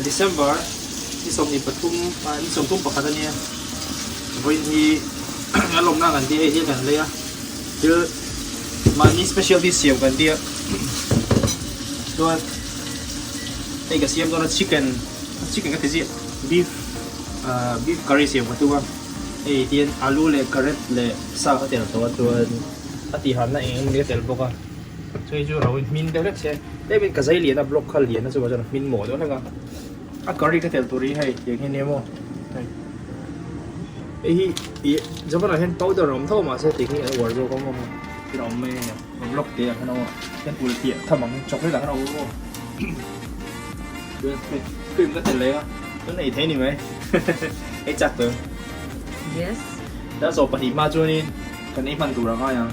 December ni 23 ni 31 a nia vawiin hi a lawmna kan tia hei thil kan lei a thil mahni special dish siam kan tia chuan hei ka siam dawn a chicken chicken ka ti ziah beef beef curry siam ka tum a hei tihian alu leh carrot leh sa ka tel tawh a chuan a tihharna eng emaw ni ka tel bawk a. Chei chu ro in hmin deuh hlek se tlem in ka zai lian a block kha lian a chuvang chuan a hmin mawh deuh hlek a a curry ka tel tur hi hei tiang hi a nia maw hei hei hi ih Japan ah hian powder a awm tho mahse tiang hi an uar zawk a maw thil a awm mai a ni a block te ah khan a awm a hian ulh piah tham ang chocolate ah khan a awm a maw chuan hei cream ka tel leh a chuan ei thei a ni mai ei chak tawh em Yes. Dar 12 hma chuanin kan ei hman tur a ngai ang.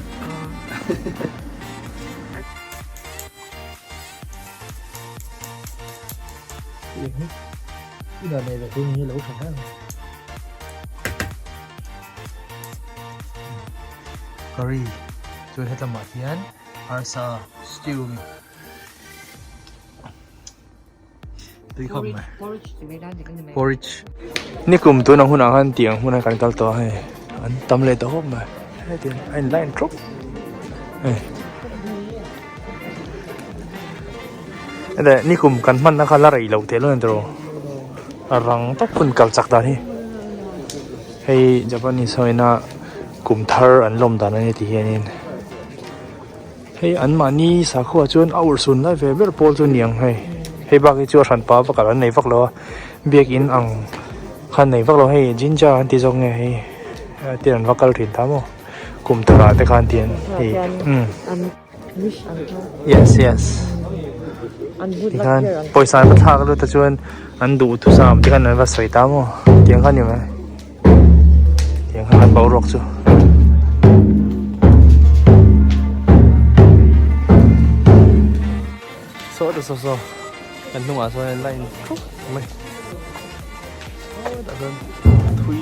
Curry chuan hetlamah hian arsa stew tui khawp mai porridge nikum tun ang hunah khan tiang hmunah kan kal tawh a hei an tam leh ta khawp mai hetiang a in line thup hei heta nikum kan hmanna kha la rei loh teh luan tawh a rang tak hun kal chak dan hi hei Japanese ho ina kum thar an lawm dan a ni ti hianin. Hei an mahni sakhua chuan a urhsun lai ve ber pawl chu niang hei hei bak hi chu a hranpa vak an nei vak lo a biakin ang khan nei vak lo hei jinja an ti zawk nge hei tin an va kal thin ta maw kum thar ah te khan tian hei umm yes yes tikhan pawisa an va thlak lut a chuan an duh thusam te khan an va sawi ta maw tiang kha ni mai. Tiang khan an boruak chu. Saw ta saw saw. Kan hnungah sawn an line thup mai. Sawtah sawn thui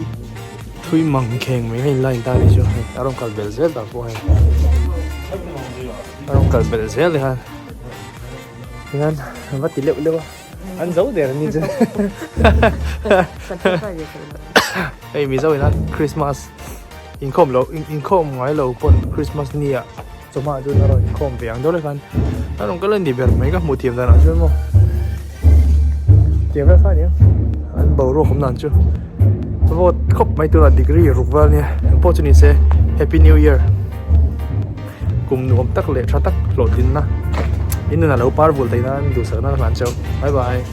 thui mang kheng mai kha in line ta ni chu hei a rawn kal belh zel ta pawh hei. A rawn kal belh zel te khan. Tihian an va ti leuh leuh a. An zo der ani chu. Hei Mizo ina Christmas inkhawm lo inkhawm ngai lo pawn Christmas ni ah chawhma chuan a rawn inkhawm ve ang deuh lek khan a rawn kal a ni ber mai ka hmuh thiam dan ah chuan maw tiang vel kha ania an boruak awm dan chu vawt khawp mai tunah degree ruk vel ania engpawh chu ni se happy new year. Kum nuam tak leh tha tak hlawhtlinna in nunah lo par vul theih nan duhsakna ka hlan chauh. Bye bye.